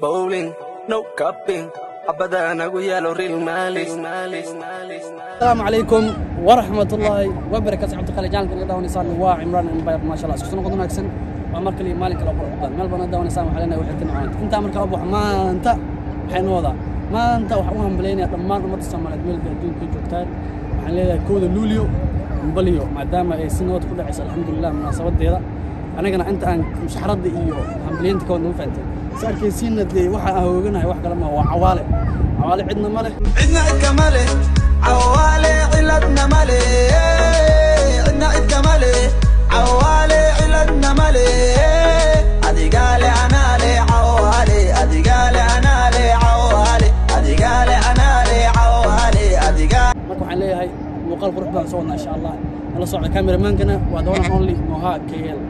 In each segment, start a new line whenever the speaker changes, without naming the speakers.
Bowling, no cupping. Abada nagu yaalo real malis.
السلام عليكم ورحمة الله وبركاته. عبد الخالق جانك اللي داونيسان waa Imran Empire. Ma sha Allah, isku noqon wanaagsan. Waa mar kale maalin kale oo qurux badan meel bana daawanaysan. Waxaa leenahay waxay tan caawinta intaa markaa u baxo. Maanta waxaynu wadaa, maanta waxaan u hambaleynayaa dhammaan ummadda Soomaaliyeed meel bay adduunka joogtaan. Waxaan leeyahay 1-da Luulyo hambaliyo, maadaama ay si nabad ku dhacayso, alxamdulilah. Munaasabadeeda anagana inta aan mushaxaradda iyo hambalyeynta ka wadna, ma fahantay? Si arkaysiinna dee waxa aan hooganahay wax kale ma waa Cawaale. Cawaale cidna ma leh,
cidna cid kama leh Cawaale, ciladna ma leh. Cidna cid kama leh Cawaale, ciladna ma leh. Adigaale anaale Cawaale, adigaale anaale Cawaale, adigaale anaale Cawaale, adigaa.
Marka waxaan leeyahay muuqaal qurux badan soo wadnaa, insha Allah nala socda. Cameramaankana waa the one and only Moha KL.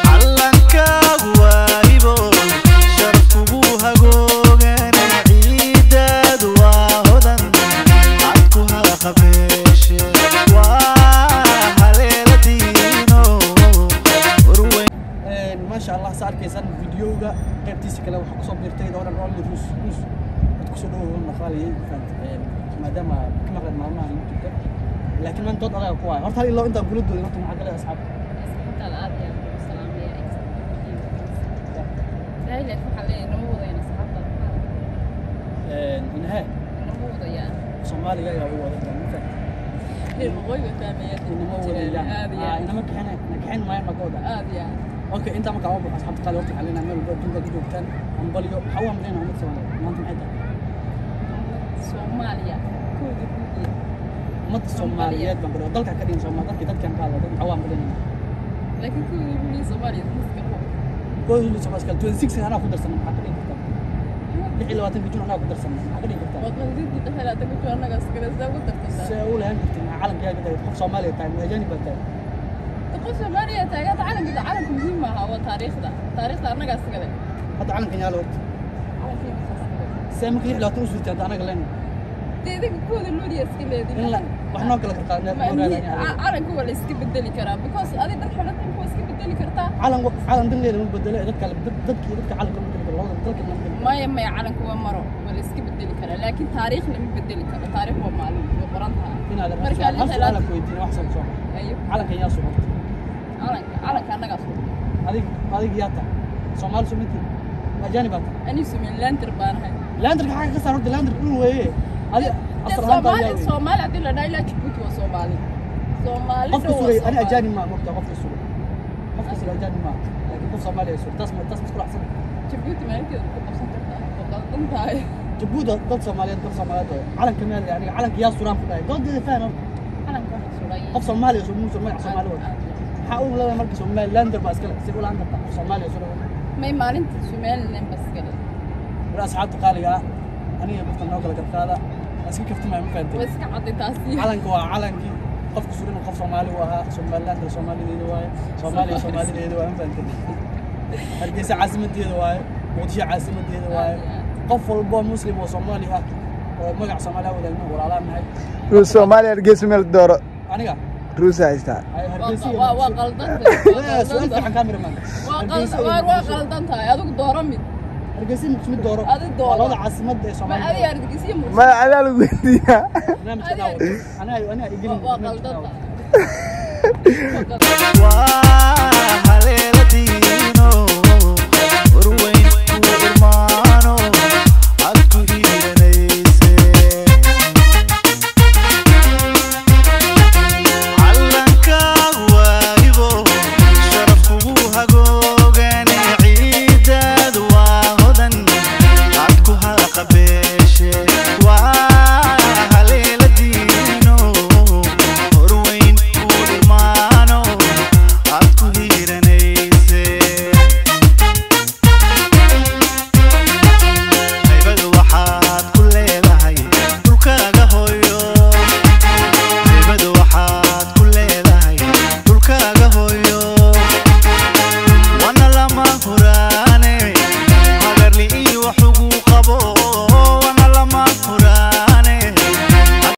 Callankaagu waahibo sharafkugu hagoogane, ciidaadu waa hodan cad ku halaqabeeshe, waa haleela diino horweyn.
Maasha Allah, sa arkaysaan videoga qaybtiisa kale waxaa kusoo biirtay the one and only Rus. Rus, waad kusoo dhawow naqaaliyay, maadaama ka maqleen maalmaha YouTube-ka, laakiin maanta dood adaga ku waaya. Horta hal ilaa intaan kula doodin, horta maxaa kale asxaabta?
Asxaabtaada aad ayaan ugu salaamaya. Ilaahay waxaa leeyahay inama wadayaan asxaabtaada.
Inahe?
Inama wadayaan.
Soomaaliga ayaa u wada, ma fahamtay?
Reer waqooyi way fahmayaan.
Inama wadayaan.
Aad iyo aad.
Inama kixin, na kixin maayan baa ka wada.
Aad iyo aad.
Okay, intaa markaa uga baxo, asxaabta qaali, horta waxaan leenahay meel walba adduunka ku joogtaan hambalyo. Waxaa u hambalyaynaa ummadda Soomaaliyeed maanta, maxay tahay?
Soomaaliya 1-da Luuliyo.
Ummadda Soomaaliyeed baan ku dalka ka dhigin Soomaali, dadkii dadkan ka hadla dad maxaa u hambalyaynaa?
Laakiin 1-da Luuliyo Soomaaliya iska qabo.
1-da Luuliyo Soomaaliya 26 anaa ku darsanay, maxaa ka dhigi kartaa? 26 June anaa ku darsanay, maxaa ka dhigi kartaa?
Waad qaldintii dhexda ku jiro, annaga iskale saa ugu dartataa.
See u lahaan kartid? Maxaa calanka yaa ka tahay? Qof Soomaaliya tahay, ma ajaanib baa tahay?
Qof Soomaaliya taagan calanka, calanka muhiim maaha, waa taariikhda. Taariikhda annaga iskale.
Hadda calankan yaala horta.
Calankayga iskale.
See marka 26 u surtay hadda anaga leen?
Dee idinka 1-da Luuliyo iska leedin.
In la wax noo kala karqaadneed noo raadinaya.
Calanka waa la iska bedeli karaa because adi dad xidhatan waa iska bedeli kartaa.
Calan calan dan leeda ma bedelo, dadka dadkii dadka calanka ma bedelo, labada dalka ma bedelo.
Maya maya, calanka waa maro, waa la iska bedeli karaa, laakiin taariikh lama bedeli karo. Taariikh waa maalin, way qoran tahay.
Inaad
marka
hal su'aal aan ku weydiin, wax soo
ayo.
Calankan yaa soo horta?
Calanka, calanka annagaa soo.
Adig adig yaa tahay? Soomaali suminti ajaanib baa tahay?
Ani Somalilander baan ahay.
Laandarka xagga ka saar horta, laandarka dhul weeye. Adi asal ahaan baa
Soomaali
yaa weeye.
Soomaali haddii la dhaha ilaa Jabuuti waa Soomaali. Soomaali
qofka
dhan waa
sugay ani
Soomaali.
Ajaanib maa mogtaa? Qofka sugay, qofka sugay ajaanib maa, laakiin qof Soomaali ay sugay, taas ma taas isku raacsan.
Jabuuti maalinteeda ku qabsan kartaa, waa qaldan tahay.
Jabuuti dad Soomaaliyeed, dad Soomaaliyeed oo calanka meel, aniga calanka yaa suraan ku dhahay, doodeeda fahan horta.
Calanka waxa suray
qof Soomaaliya soo muusul magac Soomaali wata, maxaa u leedahay marka Somalilander baa iskale? Si ula kartaa qof Soomaaliya suray?
May, maalinta Somaliland bas iskale.
War asxaabta qaaliga ah, aniga qofka noo kala garqaada waa iska kaftimaya, ma fahantay?
Waa iska cadday taasi.
Calanka waa calankii, qofka suran qof Soomaali u ahaa. Somalilander Soomaalideeda waaye, Soomaaliya Soomaalideeda waaye, ma fahantay? Hargeysa caasimadeeda waaye, Muqdisho caasimadeeda waaye. Qof walbo muslim oo Soomaali ah oo magac Soomaaliya wadaagno walaalaan nahay.
Ruus Soomaaliya Hargeysa meel dooro.
Aniga
Ruus haystaa.
ay Hargeysa iyo
waa
Muqdisho.
Qaldan tahay.
Su'aal fiican, cameraman.
Waa
Hargeysa
qaldan
iyo
waa
Muqdisho.
Qaldan tahay, adigu dooro mid.
Hargeysa mid dooro.
Adi dooro.
Waa labada caasimad ee
Ma
Soomaaliya.
adiga Hargeysa iyo Muqdisho.
Ma adaa lagu weydiiyaa?
Barnaamijka anaa wato, anaa anaa igelin.
Waa
barnaamijka
qaldan
anaa wato.
Tahay.
Waa haleela diino.